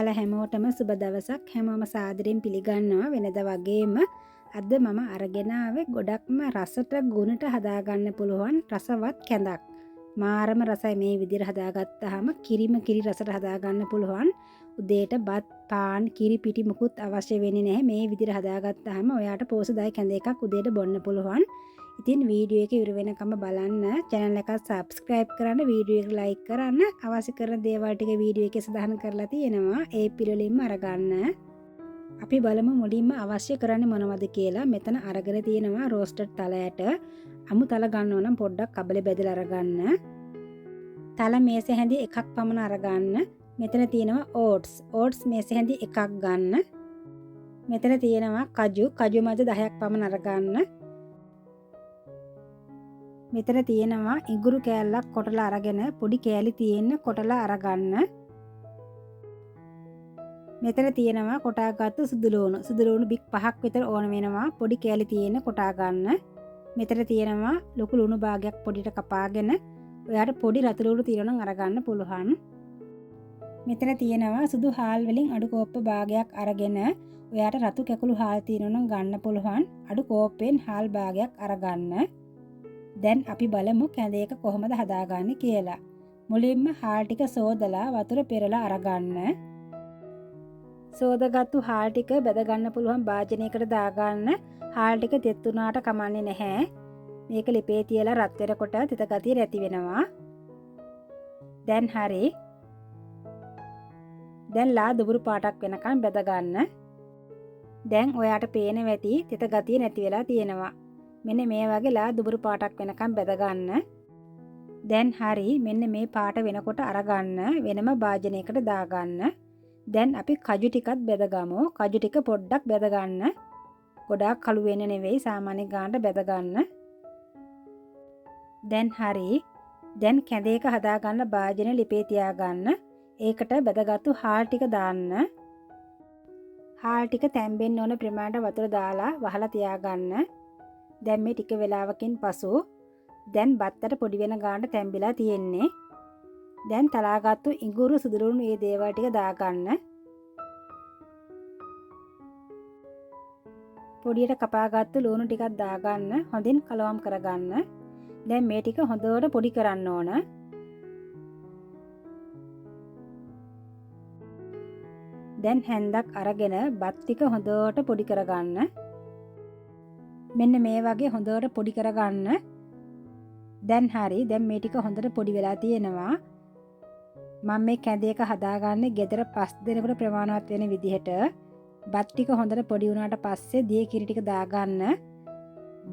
ඔයාලා හැමෝටම සුබ දවසක්. හැමෝම සාදරයෙන් පිළිගන්නවා වෙනදා වගේම. අද මම අරගෙන ආවේ ගොඩක්ම රසට ගුණට හදාගන්න පුළුවන් රසවත් කැඳක්. මාරම රසයි මේ විදිහට හදාගත්තාම කිරිම කිරි රසට හදාගන්න පුළුවන්. උදේට බත්, පාන්, කිරි පිටි මුකුත් අවශ්‍ය වෙන්නේ නැහැ. මේ විදිහට හදාගත්තාම ඔයාට පෝසුදායි කැඳ එකක් උදේට බොන්න පුළුවන්. ඉතින් වීඩියෝ එක ඉවර වෙනකම බලන්න, චැනල් එක සබ්ස්ක්‍රයිබ් කරන්න, වීඩියෝ එක ලයික් කරන්න, අවශ්‍ය කරන දේවල් ටික වීඩියෝ එකේ සඳහන් කරලා තියෙනවා. ඒ පිළිවෙලින්ම අරගන්න. අපි බලමු මුලින්ම අවශ්‍ය කරන්නේ මොනවද කියලා. මෙතන අරගෙන තියෙනවා රෝස්ටඩ් තල ඇට. අමු තල ගන්නව නම් පොඩ්ඩක් කබලේ බැදලා අරගන්න. තල මේස හැඳි එකක් පමණ අරගන්න. මෙතන තියෙනවා ඕට්ස්. ඕට්ස් මේස හැඳි එකක් ගන්න. මෙතන තියෙනවා කජු. කජු මැද 10ක් පමණ අරගන්න. මෙතන තියෙනවා ඉඟුරු කෑල්ලක් කොටලා අරගෙන පොඩි කෑලි තියෙන්න කොටලා අරගන්න. මෙතන තියෙනවා කොටාගත්තු සුදු ලුණු. සුදු ලුණු බික් 5ක් විතර ඕන වෙනවා. පොඩි කෑලි තියෙන්න කොටා ගන්න. මෙතන තියෙනවා ලොකු ලුණු භාගයක් පොඩිට කපාගෙන ඔයාට පොඩි රතු ලුණු තියෙනවා නම් අරගන්න පුළුවන්. මෙතන තියෙනවා සුදු හාල් වලින් අඩු කෝප්ප භාගයක් අරගෙන ඔයාට රතු කැකුළු හාල් තියෙනවා නම් ගන්න පුළුවන්. අඩු කෝප්පෙන් හාල් භාගයක් අරගන්න. දැන් අපි බලමු කැඳ එක කොහොමද හදාගන්නේ කියලා. මුලින්ම හාල් ටික සෝදලා වතුර පෙරලා අරගන්න. සෝදගත්තු හාල් ටික බැද ගන්න පුළුවන් භාජනයකට දාගන්න. හාල් ටික තෙත් වුණාට කමන්නේ නැහැ. මේක ලිපේ තියලා රත් වෙනකොට තෙත ගතිය නැති වෙනවා. දැන් හරි. දැන් ලා දුබුරු පාටක් වෙනකන් බැද ගන්න. දැන් ඔයාට පේන වැටි තෙත ගතිය නැති වෙලා තියෙනවා. මෙන්න මේ වගේ ලා දුබුරු පාටක් වෙනකන් බැද ගන්න. දැන් හරි. මෙන්න මේ පාට වෙනකොට අරගන්න වෙනම භාජනයකට දාගන්න. දැන් අපි කජු ටිකත් බැදගමු. කජු ටික පොඩ්ඩක් බැද ගන්න. ගොඩාක් කළු වෙන්නේ නෙවෙයි, සාමාන්‍ය ගානට බැද ගන්න. දැන් හරි. දැන් කැඳ එක හදාගන්න භාජනය ලිපේ තියාගන්න. ඒකට බැදගත්තු හාල් ටික දාන්න. හාල් ටික තැම්බෙන්න ඕන ප්‍රමාණයට වතුර දාලා වහලා තියාගන්න. දැන් මේ ටික වෙලාවකින් පසු දැන් බත්තට පොඩි වෙන ගානට තැම්බිලා තියෙන්නේ. දැන් තලාගත්තු ඉඟුරු සුදු ලුණු මේ දේවල් ටික දාගන්න. පොඩියට කපාගත්තු ලුණු ටිකක් දාගන්න. හොඳින් කලවම් කරගන්න. දැන් මේ ටික හොඳට පොඩි කරන්න ඕන. දැන් හැන්දක් අරගෙන බත් ටික හොඳට පොඩි කරගන්න. මෙන්න මේ වගේ හොඳට පොඩි කරගන්න. දැන් හරි. දැන් මේ ටික හොඳට පොඩි වෙලා තියෙනවා. මම මේ කැඳ එක හදාගන්නේ ගෙදර 5 දෙනෙකුට ප්‍රමාණවත් වෙන විදිහට. බත් ටික හොඳට පොඩි වුණාට පස්සේ දිය කිරි ටික දාගන්න.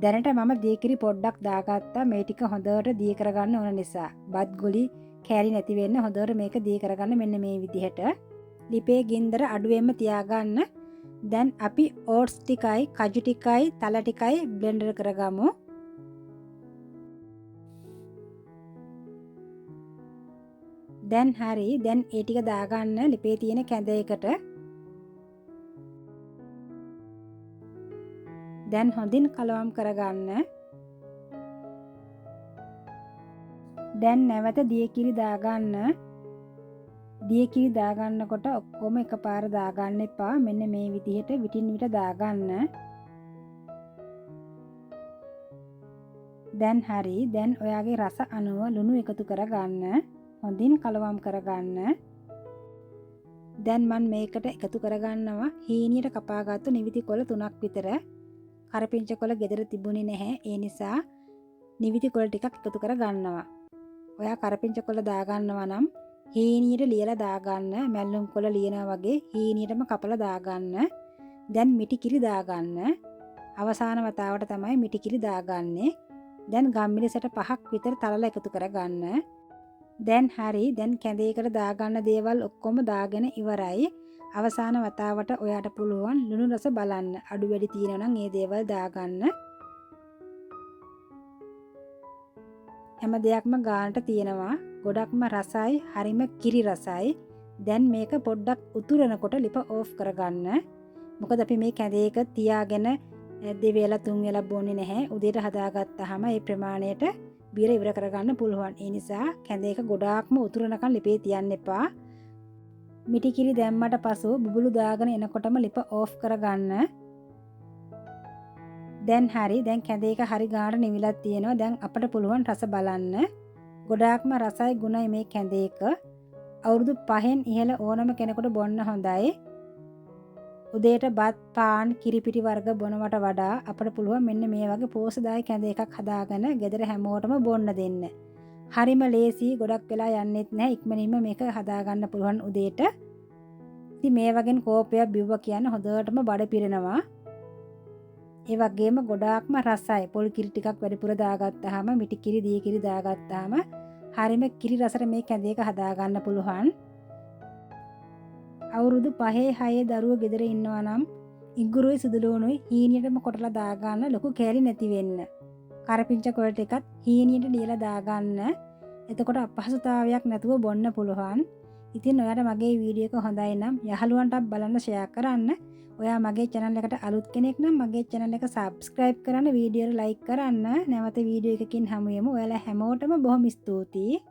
දැනට මම දිය කිරි පොඩ්ඩක් දාගත්තා. මේ ටික හොඳට දිය කරගන්න ඕන නිසා. බත් ගුලි කෑලි නැති වෙන්න හොඳට මේක දිය කරගන්න මෙන්න මේ විදිහට. ලිපේ ගින්දර අඩුවෙන්ම තියාගන්න. දැන් අපි ඕට්ස් ටිකයි කජු ටිකයි තල ටිකයි බ්ලෙන්ඩර් කරගමු. දැන් හරි. දැන් ඒ ටික දාගන්න ලිපේ තියෙන කැඳ එකට. දැන් හොඳින් කලවම් කරගන්න. දැන් නැවත දිය කිරි දාගන්න. දිය කිරි දාගන්නකොට ඔක්කොම එකපාර දාගන්න එපා. මෙන්න මේ විදිහට විටින් විට දාගන්න. දැන් හරි. දැන් ඔයාගේ රස අනුව ලුණු එකතු කරගන්න. හොඳින් කලවම් කරගන්න. දැන් මං මේකට එකතු කරගන්නවා හීනියට කපාගත්තු නිවිති කොළ 3ක් විතර. කරපිංච කොළ ගෙදර තිබුණේ නැහැ. ඒ නිසා නිවිති කොළ ටිකක් එකතු කරගන්නවා. ඔයා කරපිංච කොළ දාගන්නවා නම් හීනියට ලියලා දාගන්න. මැල්ලුම් කොළ ලියනවා වගේ හීනියටම කපලා දාගන්න. දැන් මිටි කිරි දාගන්න. අවසාන වතාවට තමයි මිටි කිරි දාගන්නේ. දැන් ගම්මිරිසට 5ක් විතර තලලා එකතු කරගන්න. දැන් හරි. දැන් කැඳේකට දාගන්න දේවල් ඔක්කොම දාගෙන ඉවරයි. අවසාන වතාවට ඔයාට පුළුවන් ලුණු රස බලන්න. අඩු වැඩි තියෙනවා නම් ඒ දේවල් දාගන්න. හැම දෙයක්ම ගානට තියෙනවා. ගොඩක්ම රසයි, හරිම කිරි රසයි. දැන් මේක පොඩ්ඩක් උතුරනකොට ලිප ඕෆ් කරගන්න. මොකද අපි මේ කැඳේක තියාගෙන දෙවේලා තුන් වේලා බොන්නේ නැහැ. උදේට හදාගත්තාම ඒ ප්‍රමාණයට බීර ඉවර කරගන්න පුළුවන්. ඒ නිසා කැඳේක ගොඩාක්ම උතුරනකන් ලිපේ තියන්න එපා. මිටි කිරි දැම්මට පසුව බුබුලු දාගෙන එනකොටම ලිප ඕෆ් කරගන්න. දැන් හරි. දැන් කැඳ එක හරි ගානට නිවිලක් තියෙනවා. දැන් අපට පුළුවන් රස බලන්න. ගොඩාක්ම රසයි ගුණයි මේ කැඳ එක. අවුරුදු 5න් ඉහළ ඕනම කෙනෙකුට බොන්න හොඳයි. උදේට බත්, පාන්, කිරිපිටි වර්ග බොනවට වඩා අපට පුළුවන් මෙන්න මේ වගේ පෝෂදායී කැඳ එකක් හදාගෙන ගෙදර හැමෝටම බොන්න දෙන්න. හරිම ලේසි, ගොඩක් වෙලා යන්නෙත් නැහැ. ඉක්මනින්ම මේක හදාගන්න පුළුවන් උදේට. ඉතින් මේ වගේ කෝපයක් බිව්වා කියන්නේ හොඳටම බඩ පිරෙනවා. ඒ වගේම ගොඩාක්ම රසයි. පොල් කිරි ටිකක් වැඩිපුර දාගත්තාම, මිටි කිරි, දී කිරි දාගත්තාම හරිම කිරි රසට මේ කැඳ එක හදාගන්න පුළුවන්. අවුරුදු 5 6 දරුවෝ ගෙදර ඉන්නවා නම් ඉඟුරුයි සුදුලූණුයි හීනියටම කොටලා දාගන්න, ලොකු කෑලි නැති වෙන්න. කරපිංච කොළ ටිකත් හීනියට ලියලා දාගන්න. එතකොට අපහසුතාවයක් නැතුව බොන්න පුළුවන්. ඉතින් ඔයාට මගේ වීඩියෝ එක හොඳයි නම් යහළුවන්ටත් බලන්න ෂෙයා කරන්න. ඔයා මගේ channel එකට අලුත් කෙනෙක් නම් මගේ channel එක subscribe කරන්න, වීඩියෝ එක like කරන්න. නැවත වීඩියෝ එකකින් හමු වෙමු. ඔයාලා හැමෝටම බොහොම ස්තුතියි.